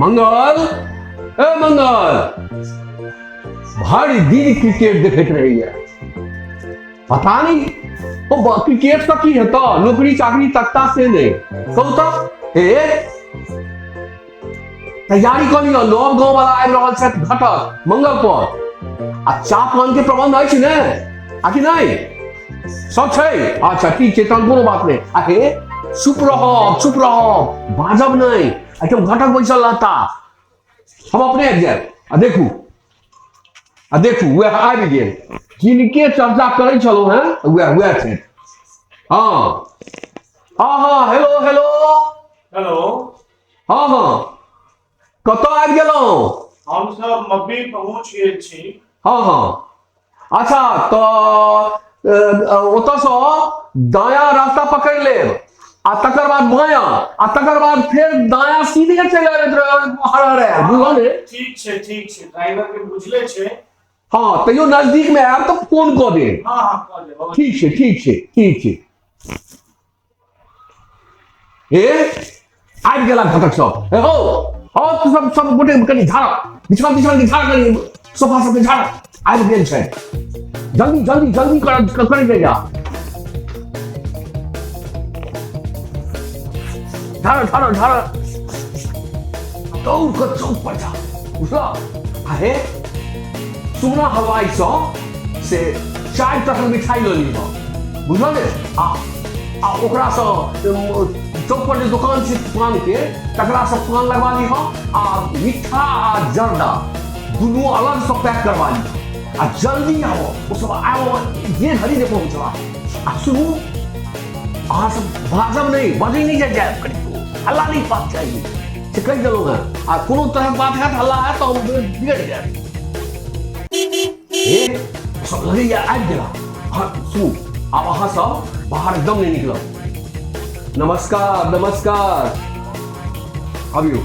मंगल, ए मंगल, भरि दिन क्रिकेट देखैत रहैया, पता नहीं ओ क्रिकेट से की हेतौ, नौकरी चाकरी तकता से नहीं। कहू तऽ, ए तैयारी कऽ लिअ, नव गाँव वाला आबि रहल छथि घटक मंगल पर। आ चाह पान के प्रबंध अछि ने आ कि नहि? सब छै? अच्छा ठीक छै, तहन कोनो बात नहि। आ हे, चुप रहब, चुप रहब, बाजब नहि, एहिठाम घटक बैसल रहता, हम अपने आबि जायब। आ देखू, आ देखू, वएह आबि गेल जिनके चर्चा करै छलहुँ हेँ, वएह वएह छथि। हँ हँ हँ, हेलो हेलो। हेलो। हँ हँ, कतऽ आबि गेलहुँ? हम सब मब्बी पहुँच गेल छी। हँ हँ, अच्छा तऽ ओतऽसँ दायाँ रास्ता पकड़ि लेब आ तकर बाद बायाँ आ तकर बाद फेर दायाँ, सीधे चलि आबैत रहब, बुझल ने? ठीक छै, ठीक छै, ड्राइवर के बुझले छै। हँ, तैयो नजदीकमे आयब तऽ फोन कऽ देब। हँ हँ, कऽ देब। ठीक छै, ठीक छै, ठीक छै। हे, आबि गेला घटक सब। हे हो, हँ, तू सब सब गोटे कनि झाड़ बिछान, बिछान के झाड़, कनि सोफा सबके झाड़, आबि गेल छै। जल्दी जल्दी जल्दी कर, करै जाइया, झाड़ झाड़ झाड़, दौड़ कऽ चौक पर जा, बुझल? आ हे, सुमना हलवाईसँ से चारि तरहक मिठाई लऽ लीह, बुझल ने? आ आ ओकरासँ चौक पर जे दोकान छै पानके, तकरासँ पान लगवा लीह आ मिठा आ जर्दा दुनू अलगसँ पैक करवा लीह आ जल्दी आबो, ओ सब आबो जे घड़ी नहि पहुँचला। आ सुनू, अहाँ सब बाजब नहि, बजै नहि जाय जायब, कनिको हल्ला नहि बात चाही, से कहि देलहुँ हेँ। आ कोनो तरहक बात हैत, हल्ला हैत तऽ हम बिगड़ि जायब। हे, सब लगैया आबि गेला। हाँ सुनू, आब अहाँ सब बाहर एकदम नहि निकलब। नमस्कार, नमस्कार, अबियौ।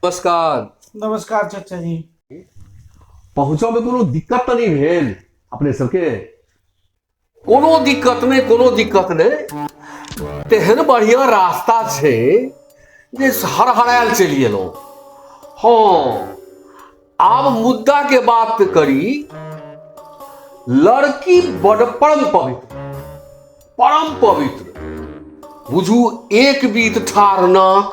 नमस्कार। नमस्कार चाचा जी। पहुँचऽ मे कोनो दिक्कत तऽ नहि भेल अपने सबके? कोनो दिक्कत नहि, कोनो दिक्कत नहि। तेहन बढ़िआँ रास्ता छै जे हरहरायल चलि एलहुँ। हँ, आब मुद्दा के बात करी। लड़की बड़ परम पवित्र, परम पवित्र बुझू, एक बीत ठार नाक,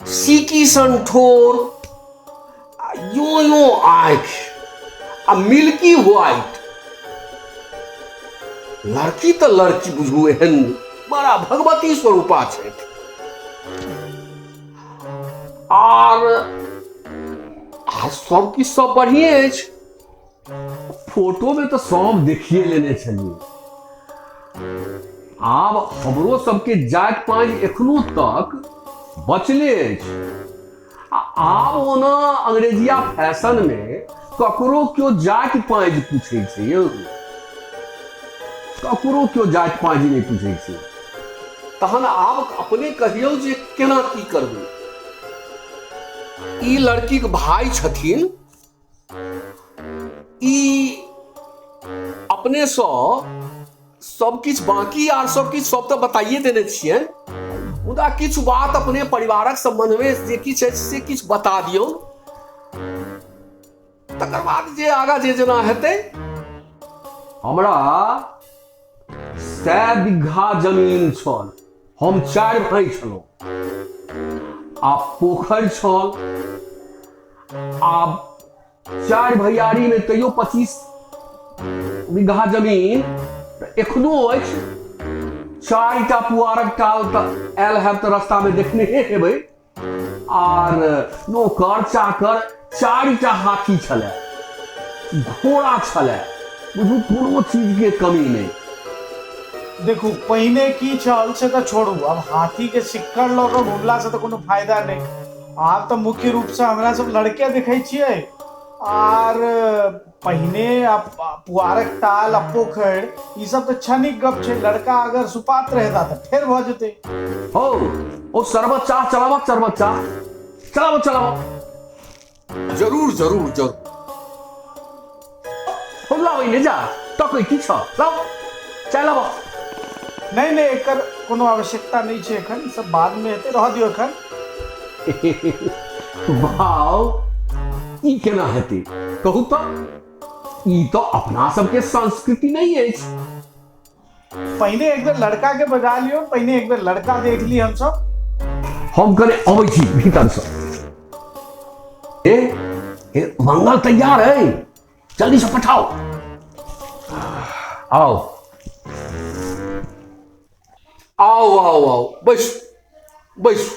सीकी सन ठोर, आ यो यो आँखि आ मिल्की व्हाइट। लड़की तऽ लड़की बुझू एहन बड़ा भगवती स्वरूपा छथि। आर आ सब किछु सब बढ़िए अछि। फोटोमे तऽ सब देखिए लेने छलियै। आब हमरो सबके जाति पाँजि एखनो तक बचले अछि। आ आब ओना अंग्रेजिया फैशनमे ककरो केओ जाति पाँजि पूछै छै यौ? ककरो केओ जाति पाँजि नहि पूछै छै। तहन आब अपने कहियौ जे केना की करबै। ई लड़कीक भाय छथिन। ई अपनेसँ सब किछु बाकी आर सब किछु सब तऽ बताइए देने छियनि, मुदा किछु बात अपने परिवारक सम्बन्धमे जे किछु अछि से किछु बता दियौ, तकर बाद जे आगाँ जे जेना हेतै। हमरा 100 बीघा जमीन छल, हम चारि भाई छलहुँ आ पोखरि छल आ चारि भैयारी में तैयो 25 बीघा जमीन तऽ एखनो अछि। चारिटा पुआरक टाल तऽ आयल हैब तऽ रास्ता में देखने हेबै। आर नौकर चाकर, चारिटा हाथी छलै, घोड़ा छलै, बुझू कोनो चीज के कमी नहि। देखू, पहिने की छल से तऽ छोड़ू, आब हाथी के सिक्कड़ लऽ कऽ घुमला से तऽ कोनो फायदा नहि। आब तऽ मुख्य रूप से हमरा सब लड़के देखै छियै। आर पहिने आ पुआरक टाल आ पोखरि ई सब तऽ क्षणिक गप छै, लड़का अगर सुपात्र हेता तऽ फेर भऽ जेतै। हौ, ओ शरबत चाह चलाबऽ, शरबत चाह चलाबऽ, चलाबऽ। जरूर जरूर जरूर। हम लाबै ने जा तकै की छ, लाउ चाय लाबऽ। नहि नहि, एकर कोनो आवश्यकता नहि छै एखन, ई सब बादमे हेतै, रहऽ दियौ एखन। भाव ई केना हेतै कहू तऽ? ई तऽ अपना सबके संस्कृति नहि अछि। पहिने एक बेर लड़का के बजा लियौ, पहिने एक बेर लड़का देख ली हमसब। हम कने अबै छी भीतरसँ। ए ए, मंगल तैयार है, जल्दी से पठाओ। आओ आओ आओ आओ, बैसू बैसू।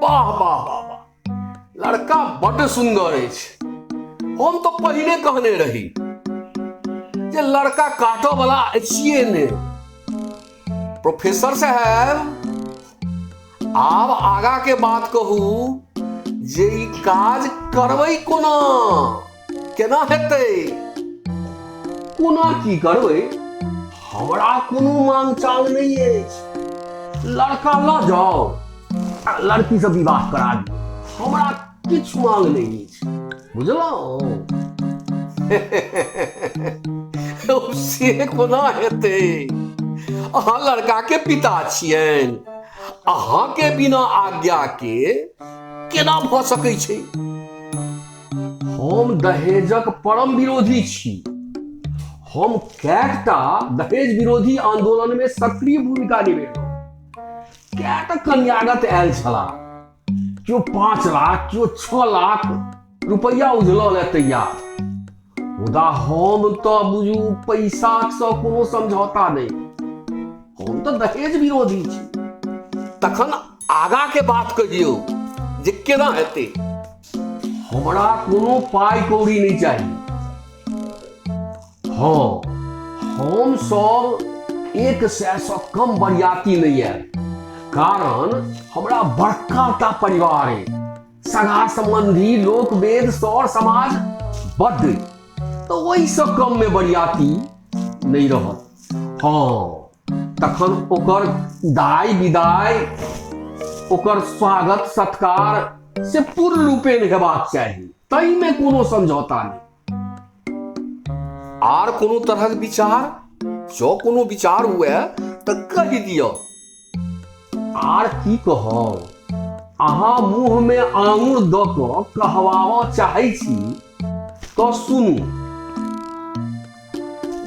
वाह वाह वाह वाह, लड़का बड्ड सुंदर अछि। हम तऽ पहिने कहने रही जे लड़का काटऽ वाला अछिए ने। प्रोफेसर साहेब, आब आगा के बात कहू जे ई काज करबै कोना, केना हेतै? कोना की करबै, हमरा कोनो मांग चांग नहि अछि। लड़का लऽ जाउ आ लड़की से विवाह करा दियौ, हमरा किछु मांग नहि अछि, बुझलहुँ? से कोना हेतै? अहाँ लड़का के पिता छियनि, अहाँ के बिना आज्ञा के केना भऽ सकै छै? हम दहेजक परम विरोधी छी। हम कएकटा दहेज विरोधी आंदोलन में सक्रिय भूमिका निभेलहुँ। कएटा कन्यागत आयल छलाह, केओ 5 लाख, केओ 6 लाख रुपैआ उझलऽ लए तैयार, मुदा हम तऽ बुझू पैसासँ कोनो समझौता नहि। हम तऽ दहेज विरोधी छी। तखन आगा के बात कहियौ जे केना हेतै? हमरा कोनो पाइ कौड़ी नहि चाही। हँ, हम सब 100 सँ कम बरियाती नहि आयब, कारण हमरा बड़का टा परिवार अइ, सगा संबंधी, लोक वेद, सर समाज बड्ड, तऽ ओहिसँ कममे बरियाती नहि रहत। हँ, तखन ओकर दाय विदाई, ओकर स्वागत सत्कार से पूर्ण रूपेण हेबाक चाही, ताहिमे कोनो समझौता नहि। आर कोनो तरहक विचार? जँ कोनो विचार हुए तऽ कहि दिअ। आर की कहब, अहाँ मुँहमे आङुर दऽ कऽ कहबाबऽ चाहै छी तऽ सुनू।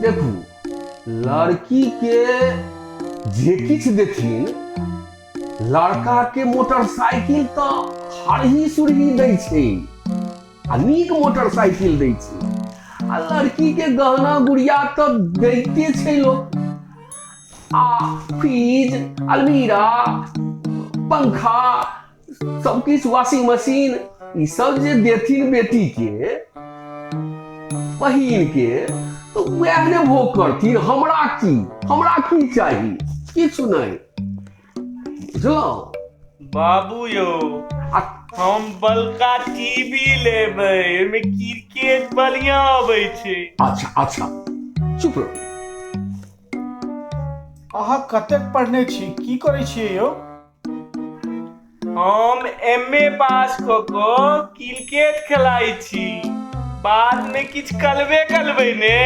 देखू, लड़की के जे किछु देथिन, लड़का के मोटरसाइकिल तऽ हरही सुरही दै छै आ नीक मोटरसाइकिल दै छै, आ लड़की के गहना गुड़िया तऽ दैते छै लोक, आ फ्रिज, अलमीरा, पंखा, सब किछु, वॉशिंग मशीन, ई सब जे देथिन बेटी के, बहिन के, तऽ वएह ने भोग करथिन। हमरा की, हमरा की चाही? किछु नहि, बुझलहुँ? बाबू यौ, आ हम बड़का टीवी लेबै, ओहिमे क्रिकेट बढ़िया अबै छै। अच्छा अच्छा, चुप रहो। अहाँ कतेक पढ़ने छी, की करै छियै यौ? हम एम ए पास कऽ कऽ क्रिकेट खेलाइ छी, बादमे किछु करबे करबै ने।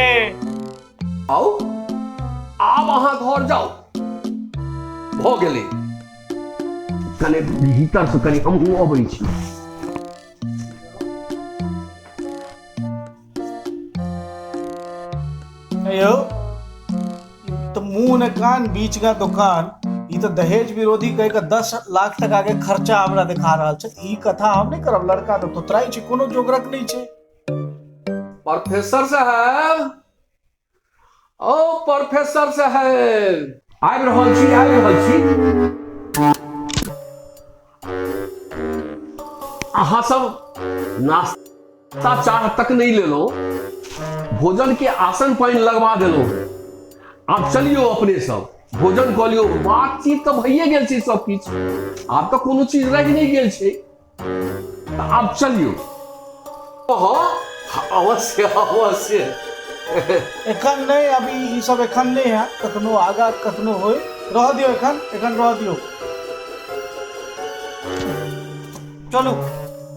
आउ, आब अहाँ घर जाउ, भऽ गेलै। कने भीतरसँ कनि हमहूँ अबै छी। यौ, तऽ मुंह ने कान बीच का दुकान। ई तऽ दहेज विरोधी कहि कऽ 10 लाख टका के खर्चा हमरा देखा रहल छै। ई कथा हम नहि करब। लड़का तऽ तोतराइ छै, कोनो जोगरक नहि छै। प्रोफेसर साहेब, ओ प्रोफेसर साहेब, आबि रहल छी, आबि रहल छी। अहाँ सब नाश्ता चाह तक नहि लेलहुँ, भोजन के आसन पानि लगवा देलहुँ हेँ। आब चलियौ, अपने सब भोजन कऽ लियौ। बातचीत तऽ भइए गेल छै सब किछु, आब तऽ कोनो चीज रहि नहि गेल छै। तऽ आब चलियौ। हँ, अवश्य अवश्य। एखन नहि, अभी ई सब एखन नहि है, कखनो आगा कखनो होय, रह दियौ एखन, एखन रह दियौ। चलू।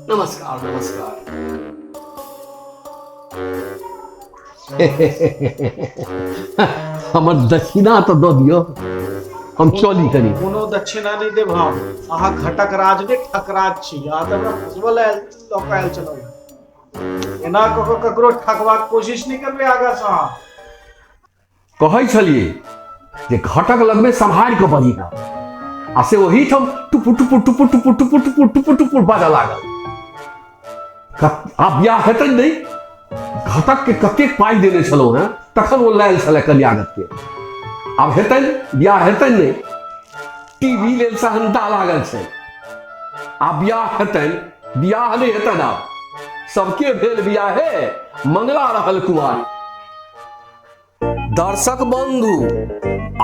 नमस्कार नमस्कार। हमर दक्षिणा तऽ दऽ दियौ, हम चली कनी। कोनो दक्षिणा नहि देब हम। अहाँ घटक राज नहि, ठकराज छी। अहाँ तऽ हमरा फसबऽ लए लऽ कऽ आयल छलहुँ। एना कऽ कऽ ककरो ठकबाक कोशिश नहि करबै आगाँ सँ अहाँ। कहै छलियै जे घटक लगमे सम्हारि कऽ बजिहा, आ से ओहिठाम टुपुर टुपुर टुपुर टुपुर टुपुर टुपुर टुपुर टुपुर बाजऽ लागल। आब बियाह हेतै नहि? घटक के कतेक पाइ देने छलहुँ हेँ, तखन ओ लायल छलै कन्यागत के। आब हेतै बियाह? हेतै नहि। टीवी लेल सहनता लागल छै, आब बियाह हेतै? बियाह नहि हेतनि आब। सबके भेल बियाहे, मंगला रहल कुमारी। दर्शक बंधु,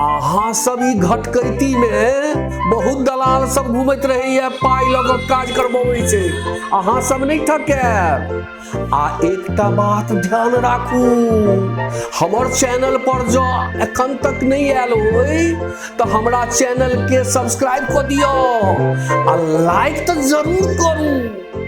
अहाँ सब ई घटकैती में बहुत दलाल सब घूमैत रहैया, पाइ लऽ कऽ काज करबबै छै। अहाँ सब नहि ठकायब। आ एकटा बात ध्यान राखू, हमर चैनल पर जँ एखन तक नहि आयल होय तऽ हमरा चैनल के सब्सक्राइब कऽ दियौ आ लाइक तऽ जरूर करू।